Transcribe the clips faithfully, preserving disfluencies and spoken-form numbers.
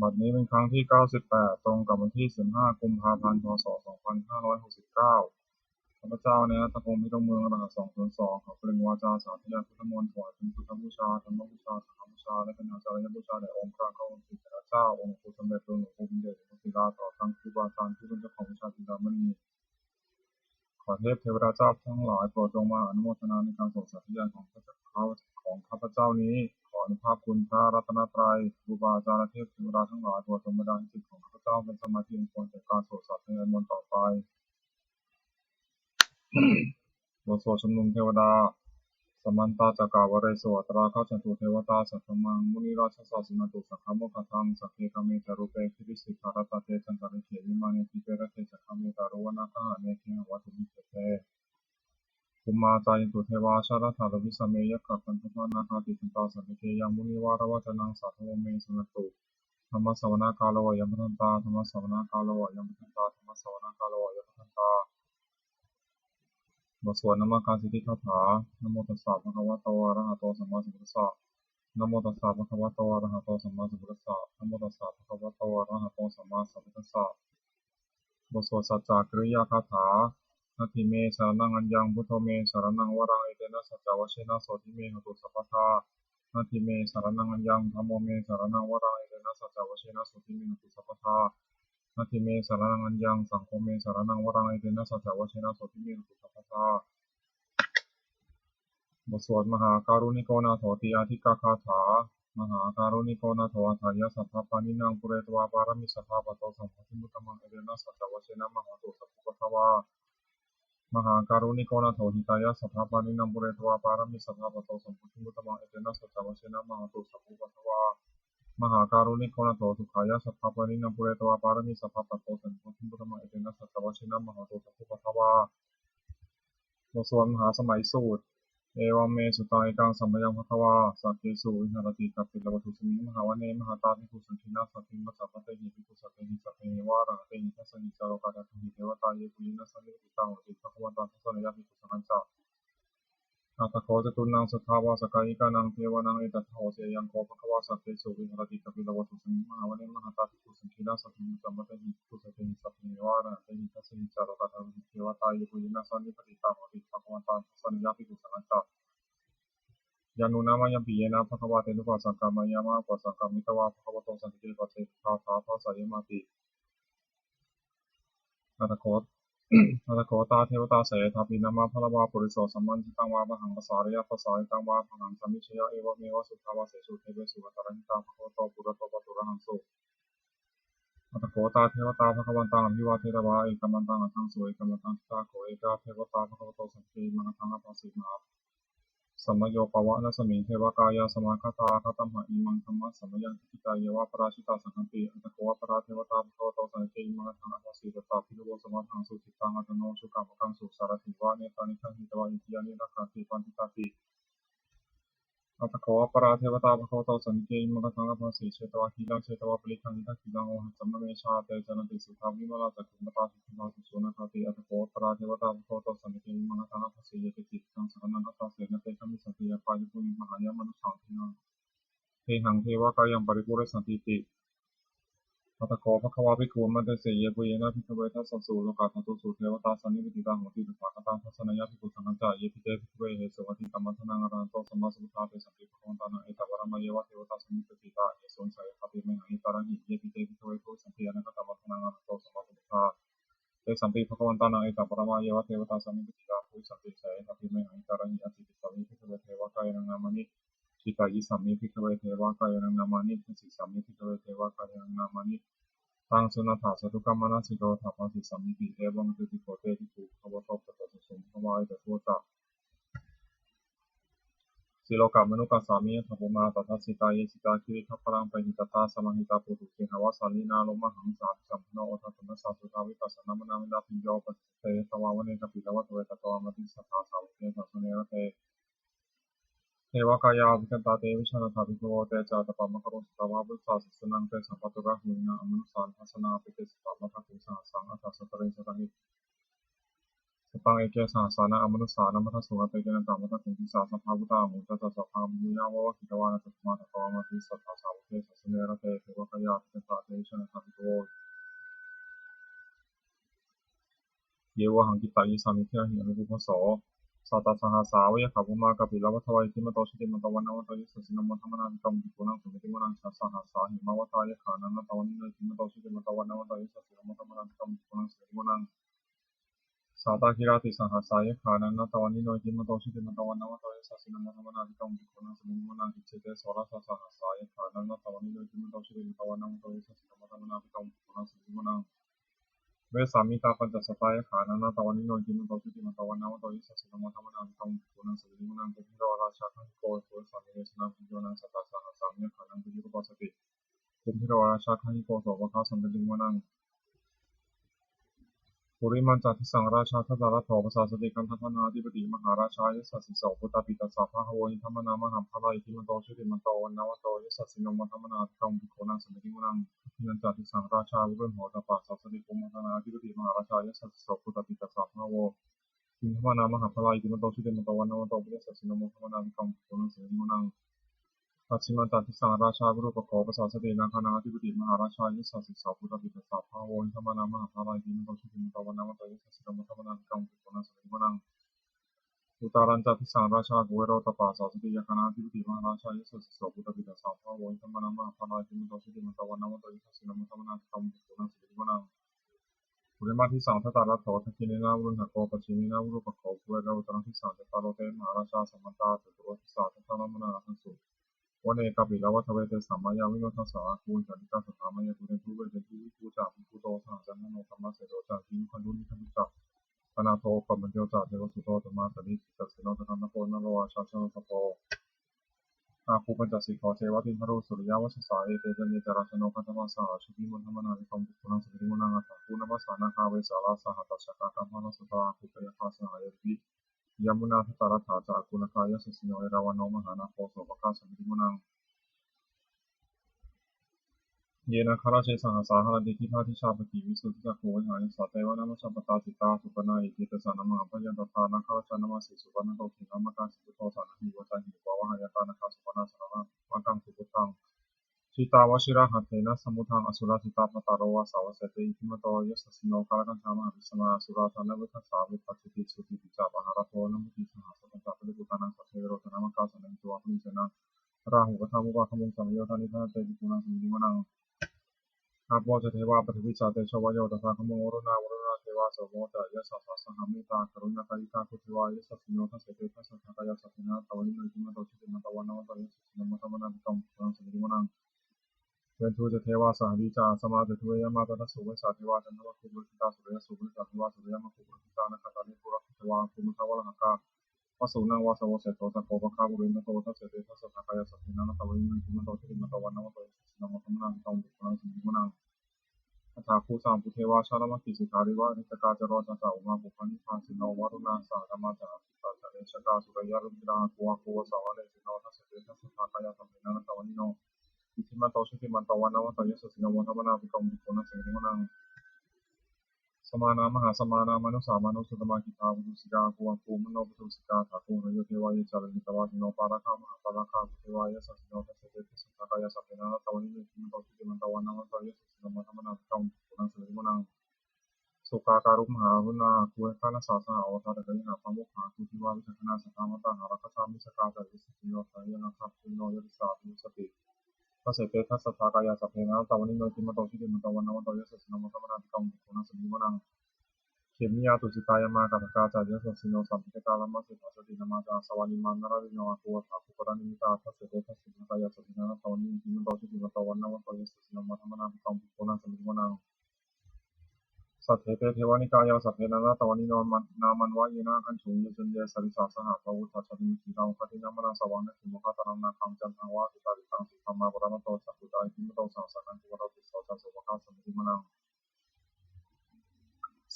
บัดนี้เป็นครั้งที่ 98 ตรงกับวันที่ 15 กุมภาพันธ์ พ.ศ. 2569 ข้าพเจ้า นายณัฐพงษ์ เพชรเมือง รหัส สองศูนย์สอง ขอเปล่งวาจาสาธยายพุทธมนต์ ถวายเป็นพุทธบูชา ธรรมบูชา สังฆบูชา และเป็นอาจาริยบูชาแด่องค์พระควัมภีร์เถระเจ้า องค์หลวงปู่สมเด็จ หลวงปู่บุญเดช หลวงปู่ศิลา ตลอดทั้งครูบาอาจารย์ผู้เป็นเจ้าของวิชาจินดามณี ขอเทพเทวดาเจ้าทั้งหลายโปรดจงมาอนุโมทนาในการสวดสาธยายของข้าพเจ้า ของข้าพเจ้านี้ ขออนุภาพคุณพระรัตนตรัย ครูบาอาจารย์ และเทพเทวดาทั้งหลายโปรดจงบันดาลให้จิตของข้าพเจ้าเป็นสมาธิอันควรแก่การสวดสาธยายมนต์ต่อไป บทสวดชุมนุมเทวดา Samantā cakkavāḷesu atrāgacchantu devatā, saddhammaṃ munirājassa suṇantu saggamokkhadaṃ. Sagge kāme ca rūpe girisikharataṭe cantalikkhe vimāne, dīpe raṭṭhe ca gāme taruvanagahane gehavatthumhi khette, bhummā cāyantu devā jalathalavisame yakkhagandhabbanāgā, tiṭṭhantā santike yaṃ munivaravacanaṃ sādhavo me suṇantu. Dhammassavanakālo ayam bhadantā. Dhammassavanakālo ayam bhadantā. Dhammassavanakālo ayam bhadantā. บทสวดนมการสิทธิคาถา Namo tassa bhagavato arahato sammāsambuddhassa. Namo tassa bhagavato arahato sammāsambuddhassa. Namo tassa bhagavato arahato sammāsambuddhassa. บทสวดสัจจกิริยาคาถา Natthi me saraṇaṃ aññaṃ, buddho me saraṇaṃ varaṃ, etena saccavajjena sotthi me hotu sabbadā. Natthi me saraṇaṃ aññaṃ, dhammo me saraṇaṃ varaṃ, etena saccavajjena sotthi me hotu sabbadā. Natthi me saraṇaṃ aññaṃ, saṅgho me saraṇaṃ varaṃ, etena saccavajjena sotthi me hotu sabbadā. บทสวดมหาการุณิโกนาโถติอาทิกาคาถา Mahākāruṇiko nātho atthāya sabbapāṇinaṃ, pūretvā pāramī sabbā patto sambodhimuttamaṃ, etena saccavajjena mā hontu sabbupaddavā. Mahākāruṇiko nātho hitāya sabbapāṇinaṃ, pūretvā pāramī sabbā patto sambodhimuttamaṃ, etena saccavajjena mā hontu sabbupaddavā. Mahākāruṇiko nātho dukkhāya sabbapāṇinaṃ, pūretvā pāramī sabbā patto sambodhimuttamaṃ, etena saccavajjena mā hontu sabbupaddavā. บทสวดมหาสมัยสูตร Evaṃ me sutaṃ. Ekaṃ samayaṃ bhagavā sakkesu viharati kapilavatthusmiṃ mahāvane mahatā bhikkhusaṅghena saddhiṃ pañcamattehi bhikkhusatehi sabbeheva arahantehi. Dasahi ca lokadhātūhi devatā yebhuyyena sannipatitā honti bhagavantaṃ dassanāya bhikkhusaṅghañca. Atha kho catunnaṃ suddhāvāsakāyikānaṃ devānaṃ etadahosi: Ayaṃ kho bhagavā sakkesu viharati kapilavatthusmiṃ mahāvane mahatā bhikkhusaṅghena saddhiṃ pañcamattehi bhikkhusatehi sabbeheva arahantehi. Dasahi ca lokadhātūhi devatā yebhuyyena sannipatitā honti bhagavantaṃ dassanāya bhikkhusaṅghañca. Yannūna mayampi yena bhagavā tenupasaṅkameyyāma, upasaṅkamitvā bhagavato santike paccekagāthā bhāseyyāmāti. Atha kho, atha kho tā devatā seyyathāpi nāma balavā puriso sammiñjitaṃ vā bāhaṃ pasāreyya, pasāritaṃ vā bāhaṃ sammiñjeyya, evameva suddhāvāsesu devesu antarahitā bhagavato purato pāturahaṃsu. Atha kho tā devatā bhagavantaṃ abhivādetvā ekamantaṃ aṭṭhaṃsu. Ekamantaṃ ṭhitā kho ekā devatā bhagavato santike imaṃ gāthaṃ abhāsi: Mahāsamayo pavanasmiṃ, devakāyā samāgatā; āgatamha imaṃ dhammasamayaṃ, dakkhitāyeva aparājitasaṅghanti. Atha kho aparā devatā bhagavato santike imaṃ gāthaṃ abhāsi: Tatra bhikkhavo samādahaṃsu, cittaṃ attano ujukamakaṃsu; sārathīva nettāni gahetvā, indriyāni rakkhanti paṇḍitāti. Atha kho aparā devatā bhagavato santike imaṃ gāthaṃ abhāsi: Chetvā khīlaṃ chetvā palighaṃ, indakhīlaṃ ohaccamanejā; te caranti suddhā vimalā, cakkhumatā sudantā susunāgāti. Atha kho aparā devatā bhagavato santike imaṃ gāthaṃ abhāsi: Ye keci buddhaṃ saraṇaṃ gatāse, na te gamissanti apāyabhūmiṃ; pahāya mānusaṃ dehaṃ, dehaṃ devakāyaṃ paripūressantīti. Atha kho bhagavā bhikkhū āmantesi: Yebhuyyena bhikkhave dasasu lokadhātūsu devatā sannipatitā honti tathāgataṃ dassanāya bhikkhusaṅghañca. Yepi te bhikkhave ahesuṃ atītamaddhānaṃ arahanto sammāsambuddhā, tesampi bhagavantānaṃ etaparamāyeva devatā sannipatitā ahesuṃ, seyyathāpi mayhaṃ etarahi. Yepi te bhikkhave bhavissanti anāgatamaddhānaṃ arahanto sammāsambuddhā, tesampi bhagavantānaṃ etaparamāyeva devatā sannipatitā bhavissanti, seyyathāpi mayhaṃ etarahi. Ācikkhissāmi bhikkhave devakāyānaṃ nāmāni. Kittayissāmi bhikkhave devakāyānaṃ nāmāni. Desissāmi bhikkhave devakāyānaṃ nāmāni. Taṃ suṇātha sādhukaṃ manasikarotha bhāsissāmīti. Evaṃ bhanteti kho te bhikkhū bhagavato paccassosuṃ. Bhagavā etadavoca: Silokamanukassāmi, yattha bhummā tadassitā; ye sitā girigabbharaṃ, pahitattā samāhitā. Puthū sīhāva sallīnā, lomahaṃsābhisambhuno; odātamanasā suddhā, vippasannamanāvilā. Bhiyyo pañcasate ñatvā, vane kāpilavatthave; tato āmantayi satthā, sāvake sāsane rate. Devakāyā abhikkantā, te vijānātha bhikkhavo; te ca ātappamakaruṃ, sutvā buddhassa sāsanaṃ. Tesampāturahu ñāṇaṃ, amanussāna dassanaṃ; appeke satamaddakkhuṃ, sahassaṃ atha sattariṃ. Sataṃ e- sataṃ eke sahassānaṃ, amanussānamaddasuṃ; appekenantamaddakkhuṃ, disā sabbā phuṭā ahuṃ. Tañca sabbaṃ abhiññāya, vavakkhitvāna cakkhumā; tato āmantayi satthā, sāvake sāsane rate. Devakā- yāti. Tathā te vijānātha bhikkhavo ye vohaṃ kittayissāmi, girāhi anupubbaso. Sattasahassā va yakkhā bhummā kāpilavatthavā, iddhimanto jutimanto vaṇṇavanto yasassino, modamānā abhikkāmuṃ bhikkhūnaṃ samitiṃ vanaṃ. Chasahassā hemavatā, yakkhā nānattavaṇṇino, iddhimanto jutimanto vaṇṇavanto yasassino, modamānā abhikkāmuṃ bhikkhūnaṃ samitiṃ vanaṃ. Sātāgirā tisahassā, yakkhā nānattavaṇṇino, iddhimanto jutimanto vaṇṇavanto yasassino, modamānā abhikkāmuṃ bhikkhūnaṃ samitiṃ vanaṃ. Icceteso dasasahassā, yakkhā nānattavaṇṇino, iddhimanto jutimanto vaṇṇavanto yasassino, modamānā abhikkāmuṃ bhikkhūnaṃ samitiṃ vanaṃ. Vessāmittā pañcasatā, yakkhā nānattavaṇṇino, iddhimanto jutimanto vaṇṇavanto yasassino, modamānā abhikkāmuṃ bhikkhūnaṃ samitiṃ vanaṃ. Kumbhīro rājagahiko, aṭṭhavīsāmi vesanā, bhiyyo naṃ satasahassaṃ, yakkhānaṃ payirupāsati. Kumbhīro rājagahiko, sopāga samitiṃ vanaṃ. Purimañca disaṃ rājā, dhataraṭṭho pasāsati, gandhabbānaṃ ādhipati, mahārājā yasassi so. Puttāpi tassa bahavo, indanāmā mahabbalā, iddhimanto jutimanto vaṇṇavanto yasassino, modamānā abhikkāmuṃ bhikkhūnaṃ samitiṃ vanaṃ. Dakkhiṇañca disaṃ rājā, virūḷho tappasāsati, kumbhaṇḍānaṃ ādhipati, mahārājā yasassi so. Puttāpi tassa bahavo, indanāmā mahabbalā, iddhimanto jutimanto vaṇṇavanto yasassino, modamānā abhikkāmuṃ bhikkhūnaṃ samitiṃ vanaṃ. Pacchimañca disaṃ rājā, virūpakkho pasāsati, nāgānaṃ ādhipati, mahārājā yasassi so. Puttāpi tassa bahavo, indanāmā mahabbalā, iddhimanto jutimanto vaṇṇavanto yasassino, modamānā abhikkāmuṃ bhikkhūnaṃ samitiṃ vanaṃ. Uttarañca disaṃ rājā, kuvero tappasāsati, yakkhānaṃ ādhipati, mahārājā yasassi so. Puttāpi tassa bahavo, indanāmā mahabbalā, iddhimanto jutimanto vaṇṇavanto yasassino, modamānā abhikkāmuṃ bhikkhūnaṃ samitiṃ vanaṃ. Purimaṃ disaṃ dhataraṭṭho, dakkhiṇena virūḷhako, pacchimena virūpakkho, kuvero uttaraṃ disaṃ. Cattāro te mahārājā, samantā caturo disā, daddallamānā aṭṭhaṃsu vane kāpilavatthavā. Tesaṃ māyāvino dāsā, āgū vañcanikā saṭhā, māyā kuṭeṇḍu veṭeṇḍu, viṭū ca viṭuṭo saha, candano kāmaseṭṭho ca, kinnughaṇḍu nighaṇḍu ca, panādo opamañño ca, devasūto ca mātali, cittaseno ca gandhabbo, naḷo rājā janosabho, āgū pañcasikho ceva, timbarū suriyavacchasā. Ete caññe ca rājāno, gandhabbā saha rājubhi, modamānā abhikkāmuṃ bhikkhūnaṃ samitiṃ vanaṃ. Athāgū nābhasā nāgā, vesālā sahatacchakā, kambalassatarā āgū, pāyāgā saha ñātibhi, yāmunā dhataraṭṭhā ca, āgū nāgā yasassino, erāvaṇo mahānāgo, sopāga samitiṃ vanaṃ. Ye nāgarāje sahasā haranti, dibbā dijā pakkhi visuddhacakkhū, vehāsayā te vanamajjhapattā, citrā supaṇṇā iti tesa nāmaṃ. Abhayantadā nāgarājānamāsi, supaṇṇato khemamakāsi buddho, saṇhāhi vācāhi upavhayantā, nāgā supaṇṇā saraṇamakaṃsu buddhaṃ. Jitā vajirahatthena, samuddaṃ asurā sitā, bhātaro vāsavassete, iddhimanto yasassino, kālakañjā mahābhismā, asurā dānaveghasā, vepacitti sucitti ca, pahārādo namucī saha, satañca baliputtānaṃ, sabbe verocanāmakā, sannayhitvā baliṃ senaṃ, rāhubhaddamupāgamuṃ, samayodāni bhaddante, bhikkhūnaṃ samitiṃ vanaṃ. Āpo ca devā paṭhavī ca, tejo vāyo tadāgamuṃ, varuṇā vāruṇā devā, somo ca yasasā saha, mettākaruṇākāyikā āgū devā yasassino, dasete dasadhā kāyā, sabbe nānattavaṇṇino, iddhimanto jutimanto vaṇṇavanto yasassino, modamānā abhikkāmuṃ bhikkhūnaṃ samitiṃ vanaṃ. Veṇḍū ca devā sahalī ca, asamā ca duve yamā, candassūpanisā devā, candamāgū purisitā, suriyassūpanisā devā, suriyamāgū purisitā, nakkhattāni purakkhitvā, āgū mandavalāhakā, vasūnaṃ vāsavo seṭṭho, sakkopāga purindado, dasete dasadhā kāyā, sabbe nānattavaṇṇino, iddhimanto jutimanto vaṇṇavanto yasassino, modamānā abhikkāmuṃ bhikkhūnaṃ samitiṃ vanaṃ. Athāgū sahabhū devā, jalamaggisikhāriva, ariṭṭhakā ca rojā ca, ummāpupphanibhāsino, varuṇā sahadhammā ca, accutā ca anejakā, sūleyyarucirā āgū, āgū vāsavanesino, dasete dasadhā kāyā, sabbe nānattavaṇṇino, iddhimanto jutimanto vaṇṇavanto yasassino, modamānā abhikkāmuṃ bhikkhūnaṃ samitiṃ vanaṃ. Samānā mahāsamānā, mānusā mānusuttamā, khiḍḍāpadūsikā āgū, āgū manopadūsikā. Athāgū harayo devā, ye ca lohitavāsino, pāragā mahāpāragā āgū devā yasassino, dasete dasadhā kāyā, sabbe nānattavaṇṇino, iddhimanto jutimanto vaṇṇavanto yasassino, modamānā abhikkāmuṃ bhikkhūnaṃ samitiṃ vanaṃ. Sukkā karumhā aruṇā āgū, ekānasā saha odātagayhā, pāmokkhā āgū devā vicakkhaṇā, sadāmattā hāragajā missakā ca, yasassino thanayanāgā, pajjunno yadisaṃ abhivassati, dasete dasadhā kāyā, sabbe nānattavaṇṇino, iddhimanto jutimanto vaṇṇavanto yasassino, modamānā abhikkāmuṃ bhikkhūnaṃ samitiṃ vanaṃ. Khemiyā tusitā yāmā kaṭṭhakā ca, yasassino samāgatāni, lammaseṭṭhā jātināmā ca, āsavā nimmānarā dino āgū, athāgū paranimmitā, dasete dasadhā kāyā, sabbe nānattavaṇṇino, iddhimanto jutimanto vaṇṇavanto yasassino, modamānā abhikkāmuṃ bhikkhūnaṃ samitiṃ vanaṃ. Saṭṭhete devanikāyā, sabbe nānattavaṇṇino, nāmanvayena āgañchuṃ, ye caññe sarisā saha, pavutthajātimakkhilaṃ, oghatiṇṇamanāsavaṃ, dakkhemoghataraṃ nāgaṃ, candaṃva asitātitaṃ, subrahmā paramatto ca, supaṇṇā iddhimato saha, sanaṅkumāro tisso ca, sopāga samitiṃ vanaṃ.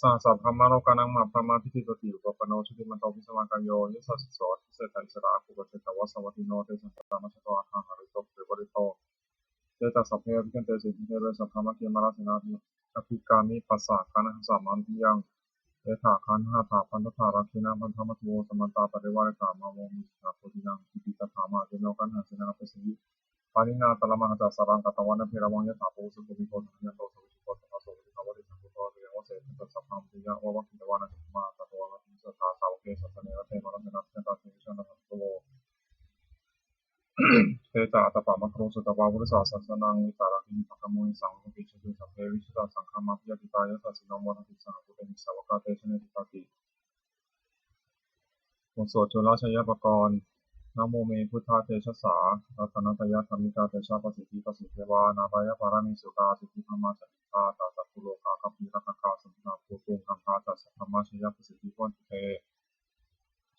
Sahassabrahmalokānaṃ mahābrahmābhitiṭṭhati, upapanno jutimanto bhismākāyo yasassi so. Dasettha issarā āgū, paccettha vāsavattino, tesañca majjhato āga hārito parivārito. Te ca sabbe abhikkante sinde deve, sabrahmake mārasenā, abhikkāmi passa kaṇhassa mandiyaṃ. Etha gaṇhatha bandhatha, rāgena bandhamatthu vo, samantā parivāretha, mā vo muñcittha koci naṃ. Iti tattha mahāseno kaṇhasenaṃ apesayi, Pāṇinā talamāhacca saraṃ katvāna bheravaṃ. Yathā pāvussako megho thanayanto savijjuko, tadā so paccudāvatti saṅkuddho asayaṃvase. Tañca sabbaṃ abhiññāya vavakkhitvāna cakkhumā, tato āmantayi satthā sāvake sāsane rate. Mārasenā abhikkantā te vijānātha bhikkhavo, te ca ātappamakaruṃ. Sutvā buddhassa sāsanaṃ, vītarāgehi pakkāmuṃ. Asaṅkuddho asakiccito sabbaṃ vijitasaṅgāmā, appaṭivatā yasassino, modanti saha bhūtehi sāvakā te janesutāti. บทสวดจุลชัยปกรณ์ Namo me buddhatejasā, ratanattayadhammikā, tejapasiddhi pasīdevā, nārāyaparaṃ sutā, siddhibrahmā ca indrā, ca catulokā gambhīrakkhakā, samuddā bhūtuṃ gaṅgā ca, sabrahmajayapasiddhi bhavantu te.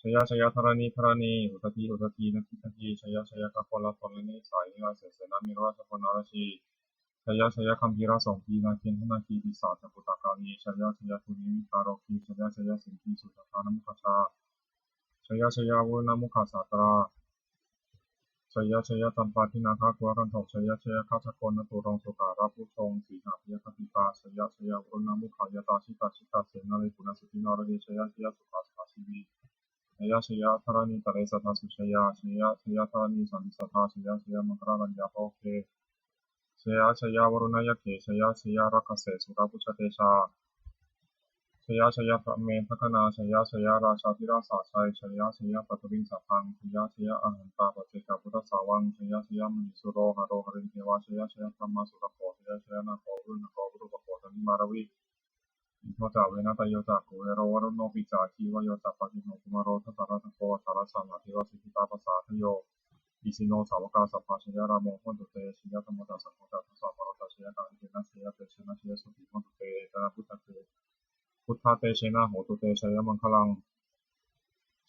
Jaya jaya dharaṇi dharaṇī, udadhi udadhī nadi nadī, jaya jaya gaganathalavisame nīlāsesenā merurājabalanarajī, jaya jaya gambhīrasombhī nāgendanāgī pisācabhūtakālī, jaya jaya dhūmimuttarogī, jaya jaya siṅgīsuddhadānamukhajā, jaya jaya varuṇamukhasātrā, jaya jaya campādināgakulagandhabbo, jaya jaya gajagonnaturaṅga sukarabhujaṅga sīhabyagghadīpā, jaya jaya varuṇamukhayātrā, jita jita senārī puna siddhi naradī, jaya jaya sukhā sukhā jīvī, jaya jaya dharaṇītale sadā sujayā, jaya jaya dharaṇī santi sadā, jaya jaya maṅkararājaṃ bhavagge, jaya jaya varuṇayakkhe, jaya jaya rakkhase surabhujatejā, jaya jaya brahmendagaṇā, jaya jaya rājādhirājasājjaya, jaya jaya paṭhaviṃ sabbaṃ, jaya jaya arahantā paccekabuddhasāvaṃ, jaya jaya mahesuro haro harindevā, jaya jaya brahmā surakkho, jaya jaya nāgo viruḷhako virūpakkho candimā ravi, indo ca venateyyo ca kuvero varuṇopi ca, aggi vāyo ca pājuṇho kumāro dhataraṭṭhako, aṭṭhārasa mahādevā siddhitāpasaādayo, isino sāvakā sabbā jaya rāmo bhavantu te, jaya dhammo ca saṅgho ca dasapālo ca jayakaṃ, etena jayatejena jayasotthī bhavantu te, etena buddhate, buddhatejena hotu te jayamaṅgalaṃ.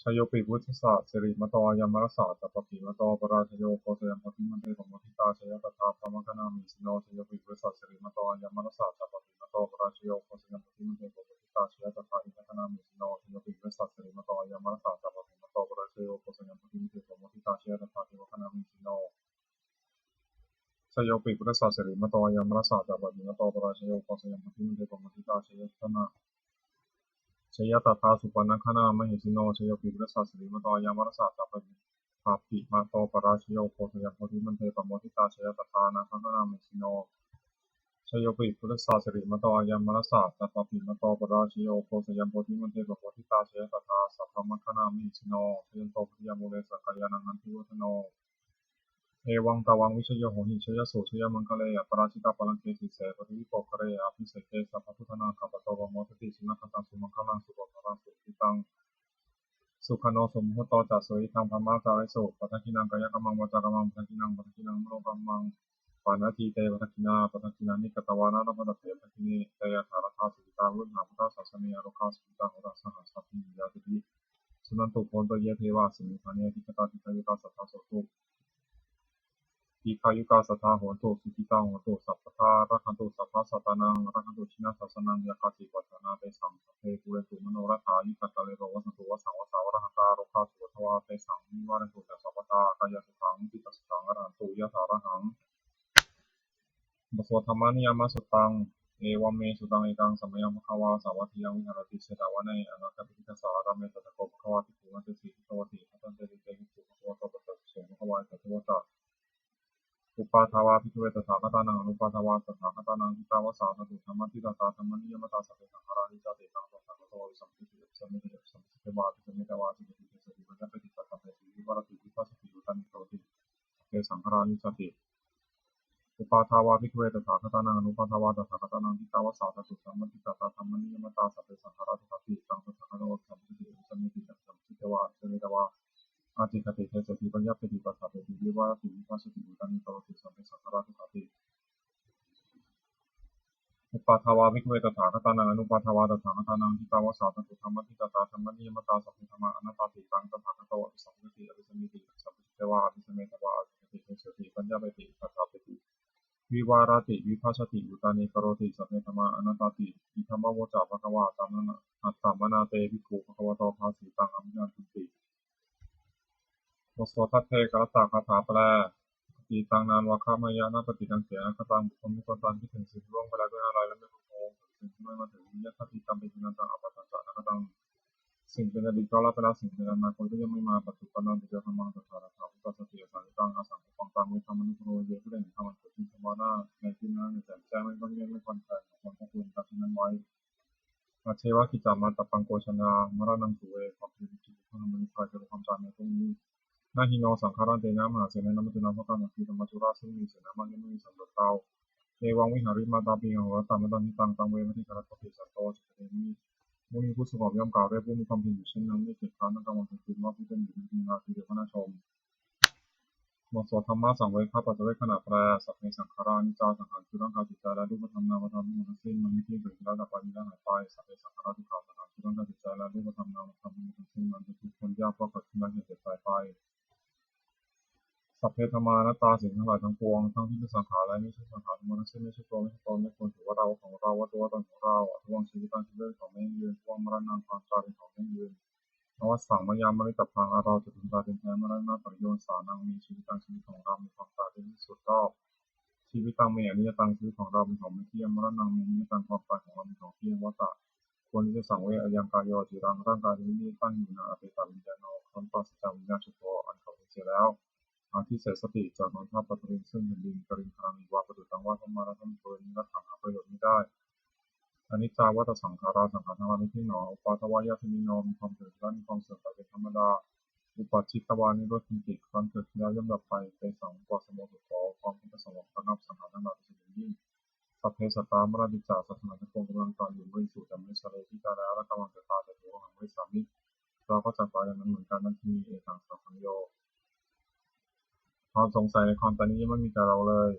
Jayopi buddhassa sirīmato ayaṃ, mārassa ca pāpimato parājayo, ugghosayuṃ bodhimaṇḍe pamoditā, jaya tadā brahmagaṇā mahesino. Jayopi buddhassa sirīmato ayaṃ, mārassa ca pāpimato parājayo, ugghosayuṃ bodhimaṇḍe pamoditā, jaya tadā indagaṇā mahesino. Jayopi buddhassa sirīmato ayaṃ, mārassa ca pāpimato parājayo, ugghosayuṃ bodhimaṇḍe pamoditā, jaya tadā devagaṇā mahesino. Jayopi buddhassa sirīmato ayaṃ, mārassa ca pāpimato parājayo, ugghosayuṃ bodhimaṇḍe pamoditā, jaya tadā, jaya tadā supaṇṇagaṇā mahesino. Jayopi buddhassa sirīmato ayaṃ, mārassa ca pāpimato parājayo, ugghosayuṃ bodhimaṇḍe pamoditā, jaya tadā nāgagaṇā mahesino. Jayopi buddhassa sirīmato ayaṃ, mārassa ca pāpimato parājayo, ugghosayuṃ bodhimaṇḍe pamoditā, jaya tadā sabrahmagaṇā mahesino. Jayanto bodhiyā mūle sakyānaṃ nandivaḍḍhano, evaṃ tvaṃ vijayo hohi jayassu jayamaṅgale, aparājitapallaṅke sīse paṭhavipokkhare, abhiseke sabbabuddhānaṃ aggappatto pamodati. Sunakkhattaṃ sumaṅgalaṃ supabhātaṃ suhuṭṭhitaṃ, sukhaṇo sumuhutto ca suyiṭṭhaṃ brahmacārisu, padakkhiṇaṃ kāyakammaṃ vācākammaṃ padakkhiṇaṃ, padakkhiṇaṃ manokammaṃ paṇidhī te padakkhiṇā, padakkhiṇāni katvāna labhantatthe padakkhiṇe. Te atthaladdhā sukhitā viruḷhā buddhasāsane, arogā sukhitā hotha saha sabbehi ñātibhi. Suṇantu bhonto ye devā asmiṃ ṭhāne adhigatā, dīghāyukā sadā hontu, dīghāyukā sadā hontu, sukhitā hontu sabbadā, rakkhantu sabbasattānaṃ, rakkhantu jinasāsanaṃ, yā kāci patthanā tesaṃ sabbe pūrentu manorathā, yuttakāle pavassantu vassaṃ vassā valāhakā, rogā cupaddavā tesaṃ nivārentu ca sabbadā, kāyāsukhaṃ cittisukhaṃ arahantu yathārahaṃ. บทสวด Dhammaniyāmasuttaṃ. Evaṃ me sutaṃ. Ekaṃ samayaṃ bhagavā sāvatthiyaṃ viharati jetavane anāthapiṇḍikassa ārāme. Tatra kho bhagavā bhikkhū ācikkhati bhikkhavati. Bhadanteti te bhikkhū bhagavato paccassosuṃ. Bhagavā etadavoca. Uppādā vā bhikkhave tathāgatānaṃ anuppādā vā tathāgatānaṃ, ṭhitā va sā dhātu dhammaṭṭhitatā dhammaniyāmatā: sabbe saṅkhārā aniccāti. Taṃ tathāgato abhisambujjhati abhisameti abhisambujjhitvā abhisametvā ācikkhati deseti paññapeti paṭṭhapeti vivarati vibhajati uttānīkaroti: sabbe saṅkhārā aniccāti. Uppādā vā bhikkhave tathāgatānaṃ anuppādā vā tathāgatānaṃ, ṭhitā va sā dhātu dhammaṭṭhitatā dhammaniyāmatā: sabbe saṅkhārā dukkhāti. Taṃ tathāgato abhisambujjhati abhisameti abhisambujjhitvā abhisametvā ācikkhati deseti paññapeti paṭṭhapeti vivarati vibhajati uttānīkaroti: sabbe saṅkhārā dukkhāti. Uppādā vā bhikkhave tathāgatānaṃ anuppādā vā tathāgatānaṃ, ṭhitā va sā dhātu dhammaṭṭhitatā dhammaniyāmatā: sabbe dhammā anattāti. Taṃ tathāgato abhisambujjhati abhisameti abhisambujjhitvā abhisametvā ācikkhati deseti paññapeti paṭṭhapeti vivarati vibhajati uttānīkaroti: sabbe dhammā anattāti. Idamavoca bhagavā. Attamanā te bhikkhū bhagavato bhāsitaṃ abhinandunti. บทสวดภัทเทกรัตตคาถาแปล Atītaṃ nānvāgameyya nappaṭikaṅkhe, anāgataṃ buddho me sotthaṃ. คิดถึงสิ่งที่ล่วงไปแล้วด้วยอาลัย และไม่พะวง ถึงสิ่งที่ไม่มาถึง Yadatthi tampi ajjuntaṃ, appattañca anāgataṃ. สิ่งเป็นอดีตก็ละไปแล้ว สิ่งเป็นอนาคตก็ยังไม่มา Paccuppannañca yo dhammaṃ, tattha tattha vipassati, asaṃhitaṃ asaṅkuppaṃ, taṃ ve dhammānussavāye. ผู้ใดเห็นธรรมอันเกิดขึ้นเฉพาะหน้าในที่นั้น ย่อมแจ่มแจ้ง ไม่คลอนแคลน ไม่คลอนแคลน ในความเกิดขึ้น ก็ชื่อนั้นไว้ Ajjeva kiccamātappaṃ ko jaññā maraṇaṃ suve. ความตายเป็นที่สุดแห่งทุกข์ ทำให้รู้แจ้งในธรรมอันเกิดขึ้นเฉพาะหน้าในที่นี้ Na hi no saṅgarantena mahāsenena maccunā bhakkhā. หากมีธรรมมัจจุราชซึ่งมีเสนามายังไม่มีสังโยชน์เท่า Evaṃ vihārimātāpiṃ ahorattamatanditaṃ taṃ ve bhaddekarattoti santo ācikkhate muni. มุนีผู้สงบย่อมกล่าวเรียกผู้มีความเพียรอยู่เช่นนั้น ไม่เกียจคร้านทั้งกลางวันกลางคืน ว่าผู้เป็นอยู่นั้นดีงามทีเดียว ก็น่าชม บทสวดธรรมสังเวคปัจจเวกขณะแปล Sabbe saṅkhārā aniccā. สังขารคือร่างกายจิตใจและรูปธรรมนามธรรมทั้งหมดทั้งสิ้น มันไม่เที่ยง เกิดขึ้นแล้วดับไป มีแล้วหายไป Sabbe saṅkhārā dukkhā. สังขารคือร่างกายจิตใจและรูปธรรมนามธรรมทั้งหมดทั้งสิ้น มันเป็นทุกข์ทนยาก เพราะเกิดขึ้นแล้วแก่เจ็บตายไป Sabbe dhammā anattā. สิ่งทั้งหลายทั้งปวง ทั้งที่เป็นสังขารและไม่ใช่สังขาร ทั้งหมดทั้งสิ้น ไม่ใช่ตัว ไม่ใช่ตน ไม่ควรถือว่าเรา ของเรา ว่าตัว ว่าตน ของเรา Adhuvaṃ jīvitaṃ. ชีวิตเป็นของไม่ยั่งยืน Dhuvaṃ maraṇaṃ. ความตายเป็นของยั่งยืน Avassaṃ mayā maritabbaṃ. อันเราจะพึงตายเป็นแท้ Maraṇapariyosānaṃ me jīvitaṃ. ชีวิตของเรามีความตายเป็นที่สุดรอบ Jīvitaṃ me aniyataṃ. ชีวิตของเราเป็นของไม่เที่ยง Maraṇaṃ me niyataṃ. ความตายของเราเป็นของเที่ยง Vata. ควรที่จะสังเวช Ayaṃ kāyo aciraṃ. ร่างกายนี้ไม่ตั้งอยู่นาน Apetaviññāṇo. ครั้นปราศจากวิญญาณ Chuḍḍho. อันเขาสูญเสียแล้ว Adhisessati. จักนอนทับ Paṭhaviṃ. ซึ่งแผ่นดิน Kaliṅgaraṃ iva. ประดุจดังว่า พม่าน และท่อนฟืน Niratthaṃ. อันประโยชน์มิได้ Aniccā vata saṅkhārā. สังขารทั้งหลายไม่เที่ยงหนอ Uppādavayadhammino. มีความเกิดและมีความเสื่อมไปเป็นธรรมดา Uppajjitvā nirujjhanti. ครั้นเกิดขึ้นแล้วย่อมดับไป Tesaṃ vūpasamo sukho. ความสงบระงับสังขารทั้งหลายเป็นสุขอย่างยิ่ง Sabbe sattā maranti ca. สัตว์ทั้งหลายทั้งปวงกำลังตายอยู่ Mariṃsu ca marissare. ที่ตายแล้วและกำลังจะตาย Tathevāhaṃ marissāmi. เราก็จักตายอย่างนั้นเหมือนกัน Natthi me ettha saṃsayo. ความสงสัยในความตายนี้ยังไม่มีแก่เราเลย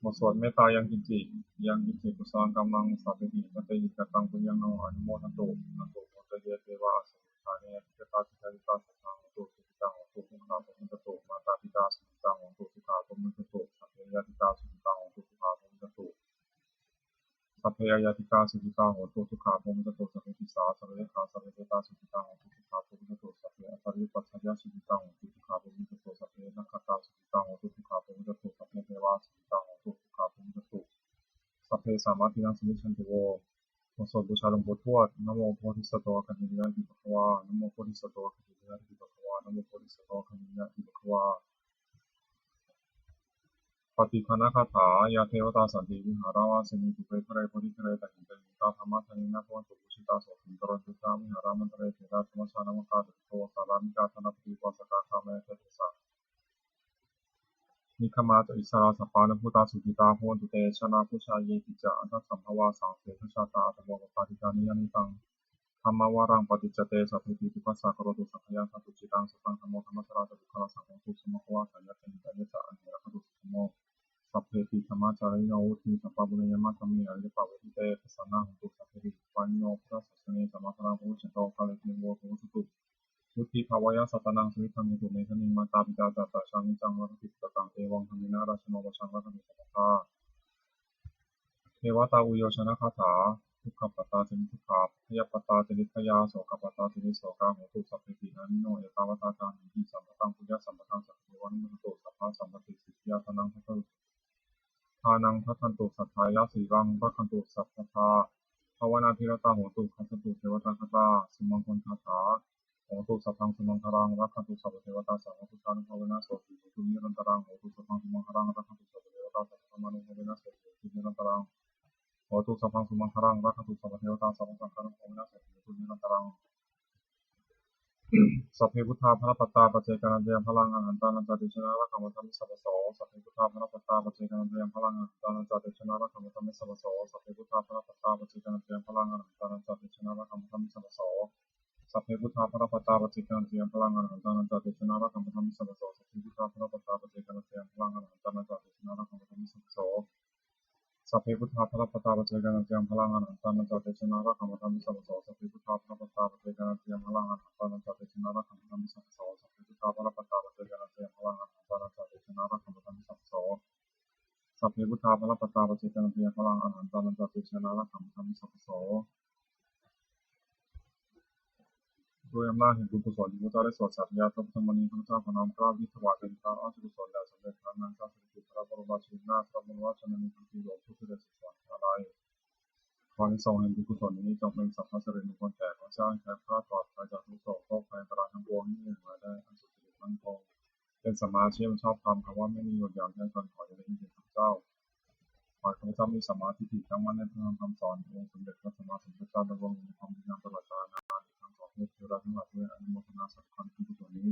บทสวดเมตตา Yaṅkiñci yaṅkiñci kusalaṃ kammaṃ sabbehi katehi kataṃ puññaṃ no anumodantu. Natto āhuneyya devā asmiṃ ṭhāne adhigatā. Jayassu jayassu sadā hontu, sukhitā hontu, samantā hontu, mātāpitā sukhitā hontu, sukhā bhontu. Sabbe ñātikā sukhitā hontu, sukhā bhontu. Sabbe aññātikā sukhitā hontu, sukhā bhontu. Sabbe pisā, sabbe yakkhā, sabbe petā sukhitā hontu, sukhā bhontu. Sabbe ācariyupajjhāyā sukhitā hontu, sukhā bhontu. Sabbe nakkhattā sukhitā hontu, sukhā bhontu. Sabbe devā sukhitā hontu, sukhā bhontu. Sabbe sampattīnaṃ samijjhantu vo. บทสวดบูชาหลวงปู่ทวด Namo bodhisatto āgantimāya iti bhagavā. Namo bodhisatto āgantimāya iti bhagavā. Namo bodhisatto āgantimāya iti bhagavā. Pattidānagāthā. Yā devatā santi vihāravāsinī, thūpe ghare bodhighare tahiṃ tahiṃ, tā dhammadānena bhavantu pūjitā, sotthiṃ karontedha vihāramaṇḍale. Therā dhammasāvakā āgū devaṃ sārāmikā, dānapatī upāsakā, gāmā ca desā nigamā ca issarā, sappāṇabhūtā sukhitā bhavantu te. Jalābujāyepicca aṇḍasambhavā, saṃsedajātā athavopapātikā, niyyānikaṃ dhammavaraṃ paṭicca te, sabbepi dukkhassa karontu saṅkhayaṃ. Ṭhātu cittaṃ sataṃ dhammo, dhammaddharā ca puggalā, saṅgho upasamaggo ācariya ca hitāya ca, amhe rakkhatu saddhammo. Sabbepi dhammacārino, vuḍḍhiṃ sampāpuṇeyyāma, dhamme ariyappavedite. Pasannā hontu sabbepi, pāṇino buddhasāsane, sammā dhāraṃ pavecchanto, kāle devo pavassatu. Vuḍḍhibhāvāya sattānaṃ, samiddhaṃ hotu medaniṃ. Mātā pitā ca atrajaṃ, niccaṃ rakkhanti puttakaṃ, evaṃ dhammena rājāno, pajaṃ rakkhanti sabbadā. Devatāuyyojanagāthā. Dukkhappattā ca niddukkhā, bhayappattā ca nibbhayā, sokappattā ca nissokā, hontu sabbepi pāṇino. Ettāvatā ca amhehi, sambhataṃ puññasampadaṃ, sabbe devānumodantu, sabbasampattisiddhiyā. Dānaṃ dadantu, dānaṃ dadantu saddhāya, sīlaṃ rakkhantu sabbadā, bhāvanābhiratā hontu, gacchantu devatāgatā. Sumaṅgalagāthā. Hotu sabbaṃ sumaṅgalaṃ, rakkhantu sabbadevatā, sabbabuddhānubhāvena sotthī hontu nirantaraṃ. Hotu sabbaṃ sumaṅgalaṃ, rakkhantu sabbadevatā, sabbadhammānubhāvena sotthī hontu nirantaraṃ. Hotu sabbaṃ sumaṅgalaṃ, rakkhantu sabbadevatā, sabbasaṅghānubhāvena sotthī hontu nirantaraṃ. Sabbe buddhā balappattā, paccekānañca yaṃ balaṃ, arahantānañca tejena rakkhaṃ bandhāmi sabbaso. Sabbe buddhā balappattā, paccekānañca yaṃ balaṃ, arahantānañca tejena rakkhaṃ bandhāmi sabbaso. Sabbe buddhā balappattā, paccekānañca yaṃ balaṃ, arahantānañca tejena rakkhaṃ bandhāmi sabbaso. Sabbe buddhā balappattā, paccekānañca yaṃ balaṃ, arahantānañca tejena rakkhaṃ bandhāmi sabbaso. Sabbe buddhā balappattā, paccekānañca yaṃ balaṃ, arahantānañca tejena rakkhaṃ bandhāmi sabbaso. Sabbe buddhā balappattā, paccekānañca yaṃ balaṃ, arahantānañca tejena rakkhaṃ bandhāmi sabbaso. Sabbe buddhā balappattā, paccekānañca yaṃ balaṃ, arahantānañca tejena rakkhaṃ bandhāmi sabbaso. Sabbe buddhā balappattā, paccekānañca yaṃ balaṃ, arahantānañca tejena rakkhaṃ bandhāmi sabbaso. Sabbe buddhā balappattā, paccekānañca yaṃ balaṃ, arahantānañca tejena rakkhaṃ bandhāmi sabbaso. ด้วยอำนาจแห่งบุญกุศลที่พระเจ้าได้สวดสาธยายพระพุทธมนต์นี้ ข้าพเจ้าขอน้อมเกล้าอุทิศถวายเป็นพระราชกุศลแด่สมเด็จพระนางเจ้าสิริกิติ์ พระบรมราชินีนาถ พระบรมราชชนนีพันปีหลวง ผู้เสด็จสู่สวรรคาลัย ขออานิสงส์แห่งบุญกุศลนี้จงเป็นสัพพะสิริมงคลแก่ข้าพเจ้า ให้แคล้วคลาดปลอดภัยจากทุกข์โศกโรคภัยอันตรายทั้งปวง ให้มีอายุยืนนาน และสุขสิริมั่นคง เป็นสัมมาอาชีพอันชอบธรรม คำว่าไม่มีอยู่อย่างแท้จริง ขออย่าได้ยินเสียงข้าพเจ้า ขอให้ข้าพเจ้ามีสัมมาทิฏฐิ ตั้งมั่นในพระธรรมคำสอนขององค์สมเด็จพระสัมมาสัมพุทธเจ้า ดำรงอยู่ในธรรม มีงามตลอดกาลนาน อีกทั้งขอให้เทวดาทั้งหลายช่วยอนุโมทนาสาธุการที่กุศลนี้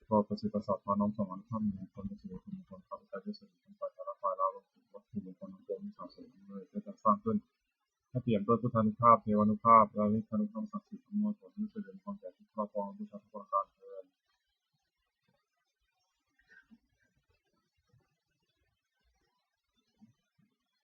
โปรดประสิทธิ์ประสาทพรน้อมส่งอานุภาพแห่งบุญเป็นสิริมงคล ข้าพเจ้าได้เสด็จขึ้นไปประทับฝ่ายดาวดวงจิต วัตถุมงคลทั้งปวงที่สะสมเลยได้จัดสร้างขึ้น ให้เปี่ยมด้วยพุทธานุภาพ เทวานุภาพ และฤทธานุภาพศักดิ์สิทธิ์ อำนวยผลให้เสด็จเป็นพรแก่ผู้ครอบครองบูชา